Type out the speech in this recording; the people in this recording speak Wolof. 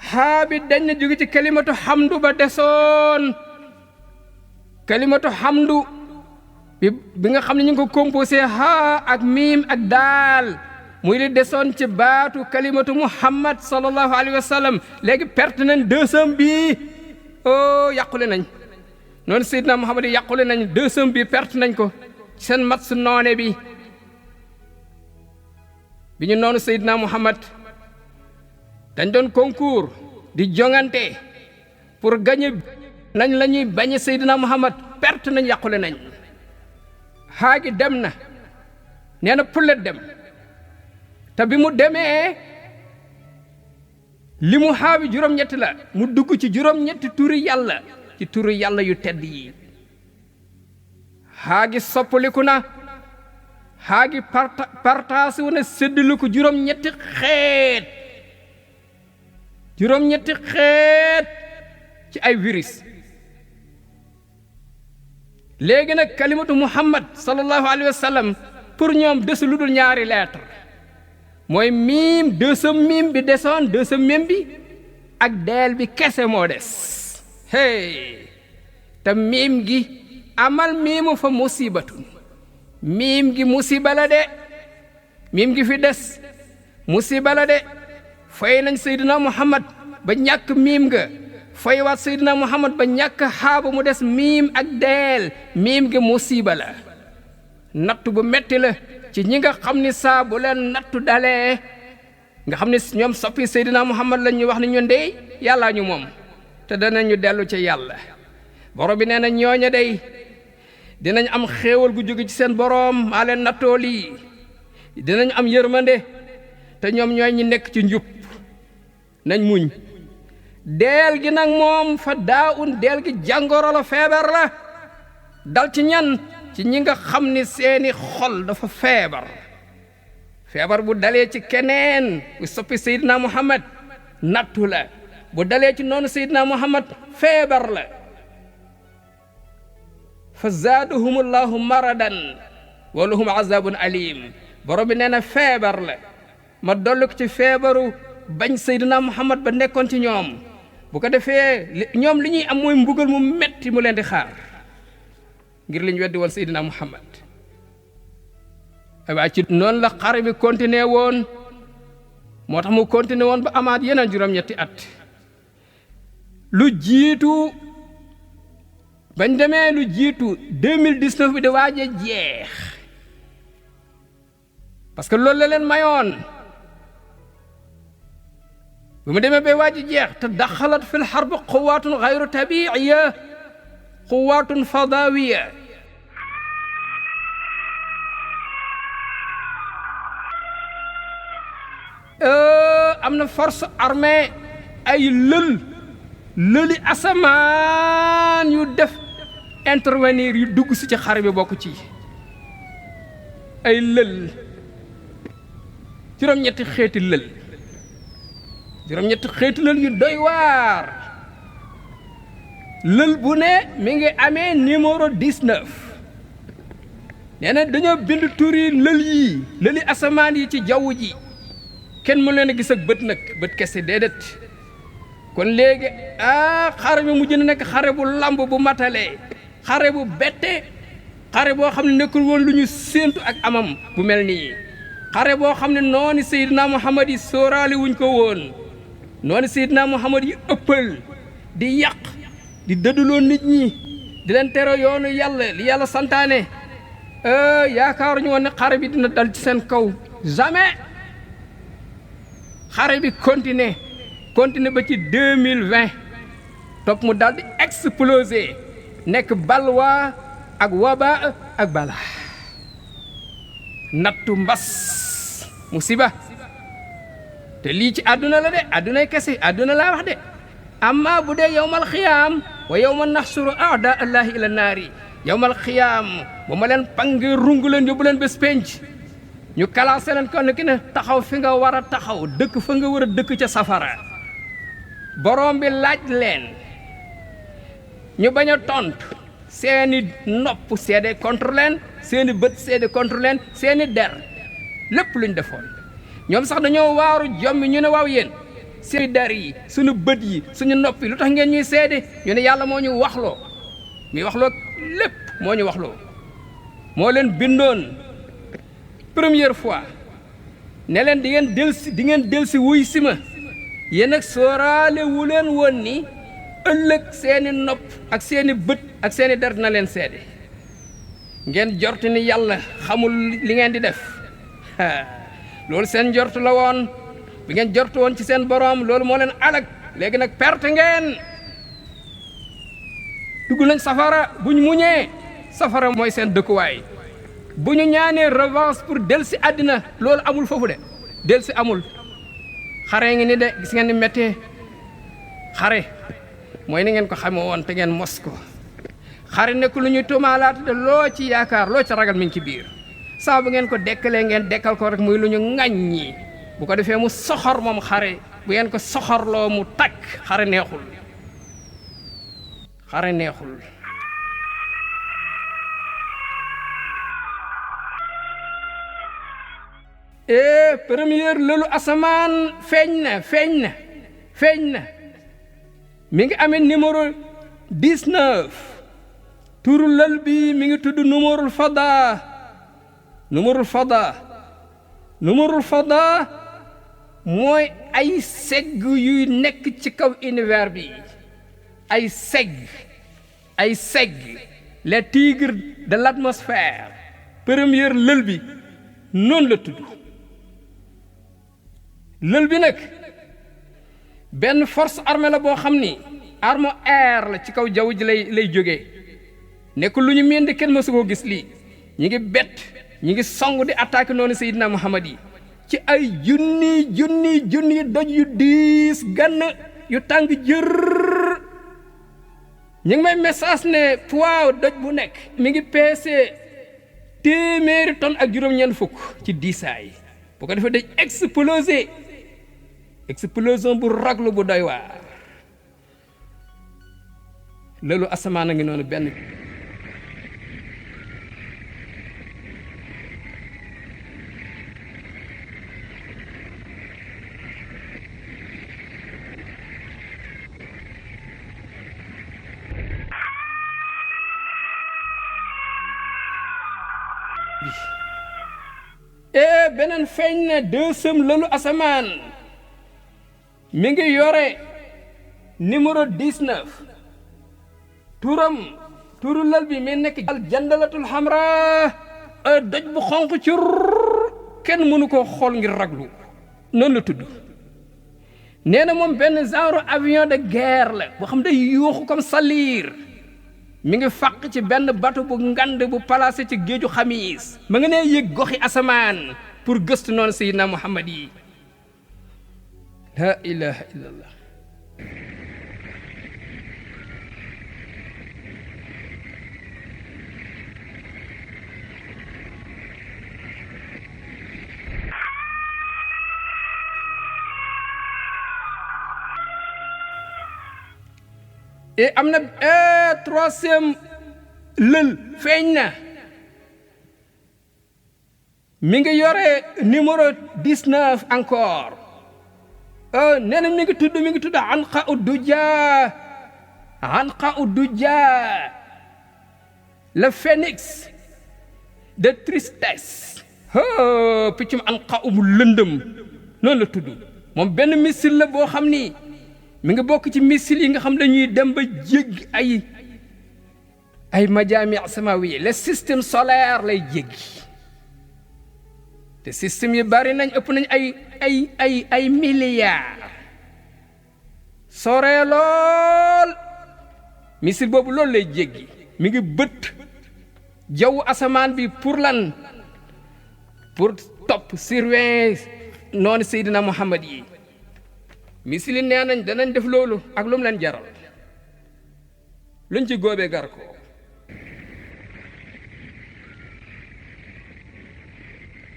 xaabi dañ na jóge ci kalimatu xamdu ba desoon kalimatu xamdu bi nga xam ne ñu ngi ko composé haa ak miim ak daal muy li desoon ci baatu kalimatu muhammad sallallahu alayhi wa sallam léegi perte nañ deuxième bi yàqule nañ noonu Seydina Muhammad yi yàqule nañ deuxième bi perte nañ ko seen mat su noone bi ñu noonu Seydina Muhammad dañ doon concours di jongante pour gagner nañ la ñuy bañe Seydina Muhammad perte nañ yàqule nañ xaagi dem na nee na pullet dem te bi mu demee li mu xaawi juróom-ñetti la mu dugg ci juróom-ñetti turi yàlla ci turi yàlla yu tedd yi xaagi soppaliku na xaagi partaasi wu na séddale ko juróom-ñetti xeet ci ay virus léegi nag kalimatu muhammad sallallahu alayhi wa sallam pour ñoom desu lu dul ñaari lettre mooy miim deuxième miim bi desoon deuxième miim bi ak deel bi kese moo des te miim gi amal miimu fa musibatun miim gi musiba la de miim gi fi des musiba la de fay nañ Seydina Muhammad ba ñàkk miim nga fay waat Seydina Muhammad ba ñàkk xaaba mu des miim ak deel miim gi musiba la nattu bu metti la ci ñi nga xam ni saa bu leen nattu dalee nga xam ni ñoom soppi Seydina Muhammad la ñu wax ni ñun dey yàllaa ñu moom te danañu dellu ci yàlla borom bi nee na ñooña dey dinañ am xéewal gu jóge ci seen boroom maa leen nattoo lii dinañ am yërmande te ñoom ñooy ñi nekk ci njub nañ muñ deel gi nag moom fa deel gi jàngoro la feebar la dal ci ñan ci ñi nga xam ni seeni xol dafa feebar bu dalee ci keneen bu soppi Seydina Muhammad nattu la bu dalee ci noonu Seydina Muhammad feebar la fa zaadahumullahu maradan wa lahum azabun alim borom bi nee na feebar la ma dolli ko ci feebaru bañ Seydina Muhammad ba nekkoon ci ñoom bu ko defee ñoom li ñuy am mooy mbugal mu metti mu leen di xaar ngir li ñu weddi woon Seydina Muhammad waaye ci noonu la xare bi continué woon moo tax mu continué woon ba amaat yeneen juróom-ñetti at lu jiitu bañ demee lu jiitu 2019 bi di waaj a jeex parce que loolu la leen mayoon bi mu demee bay waaj a jeex te daxalat fil harb quwaatun gayru tabiiya quwaatun fadawiya am na force armée ay lëli asamaan yu def intervenir yu dugg si ci xare bi bokk ci ay lël juróom-ñetti xeeti lël yu doy waar lël bu ne mi ngi amee numéro 19 nee na dañoo bind turi lëli asamaan yi ci jaww ji kenn mu leen a gis ak bët kese déedéet kon léegi xare bi mujj na nekk xare bu lamb bu matalee xare bu bette xare boo xam ne nekkul woon lu ñu séentu ak amam bu mel nii xare boo xam ne noonu Seydina Muhammad yi sóoraale wuñ ko woon noonu Seydina Muhammad yi ëppal di yàq di dëdduloo nit ñi di leen tere yoonu yàlla li yàlla santaane yaakaaruñu woon ne xare bi dina dal ci seen kaw jamais xare bi continuer ba ci 2020 topp mu daal di exploser nekk balwa ak waba ak bala nattu mbas musiba te lii ci àdduna la de àddunay kese àdduna laa wax de amma bu dee yawmal xiyaam wa yawma naxsuru aada allahi ila naari yawmal xiyaam bu ma leen pange rungu leen yóbbu leen bés penc ñu kalaase leen ko ne ki ne taxaw fi nga war a taxaw dëkk fa nga war a dëkk ca safara borom bi laaj leen ñu bañ a tontu seeni nopp seede contre leen seeni bët seede contre leen seeni der lépp luñ defoon ñoom sax dañoo waaru jommi ñu ne waaw yéen seen der yi suñu bët yi suñu noppi lu tax ngeen ñuy seede ñu ne yàlla moo ñu waxloo muy waxloo lépp moo ñu waxloo moo leen bindoon première fois ne leen di ngeen delsi wuy si ma yéen nag sóoraale wu leen woon ni ëllëg seeni nopp ak seeni bët ak seeni der dina leen seede ngeen jortu ni yàlla xamul li ngeen di def loolu seen jortu la woon bi ngeen jortu woon ci seen boroom loolu moo leen alag léegi nag perte ngeen dugg nañ safara buñ muñee safara mooy seen dëkkuwaay bu ñu ñaanee revanche pour delsi àddina loolu amul foofu de delsi amul xare ngi ni de gis ngeen ni méttee xare mooy ni ngeen ko xame woon te ngeen mos ko xare nekk lu ñuy tuumaalaat de loo ci yaakaar loo ci ragal mi ngi ci biir saa bu ngeen ko dekkalee ngeen dekkal ko rek muy lu ñu ŋàññi bu ko defee mu soxor moom xare bu ngeen ko soxorloo mu takk xare neexul xare neexul première lëlu asamaan feeñ na mi ngi amee numéro 19 turu lël bi mi ngi tudd numéroul fada mooy ay segg yuy nekk ci kaw univers bi ay segg les tigres de l'atmosphère première lël bi noonu la tudd lël bi nag benn force armée la boo xam ni arme air la ci kaw jaww ji lay jógee nekk lu ñu miin di kenn mësu koo gis lii ñi ngi bett ñi ngi song di attaqué noonu Seydina Muhammad yi ci ay junni doj yu diis gann yu tàng jër ñi ngi may message ne poids doj bu nekk mi ngi peese 100 tonnes ak juróom-ñeent fukk ci diisaay bu ko defee day explosion bu raglu bu doy waar loolu asamaan a ngi noonu benn beneen feeñ na deuxième loolu asamaan mi ngi yore numéro 19 turu lal bi mi nekk al jandalatul hamra doj bu xonq ci kenn mënu koo xool ngir raglu noonu la tudd nee na moom benn genre avion de guerre la boo xam day yuuxu comme saliir mi ngi fàq ci benn bateau bu ngand bu placé ci géeju xamiis ma nga nee yëg goxi asamaan pour gëstu noonu Seydina Muhammad yi la ilaha illallah et am na troisième lël feeñ na mi ngi yore numéro 19 encore nee na mi ngi tudd anqa udduja le phénix de tristesse piccum anqa mu lëndëm noonu la tudd moom benn missile la boo xam ni mi ngi bokk ci missile yi nga xam dañuy dem ba jéggi ay majaami samawiya le système solaire lay jéggi te système yi bari nañ ëpp nañ ay milliards sore lool missile boobu loolu lay jéggi mi ngi bët jaww asamaan bi pour lan pour topp surveiller noonu Seydina Muhammad yi missile yi nee nañ danañ def loolu ak lu mu leen jaral luñ ci góobee gar ko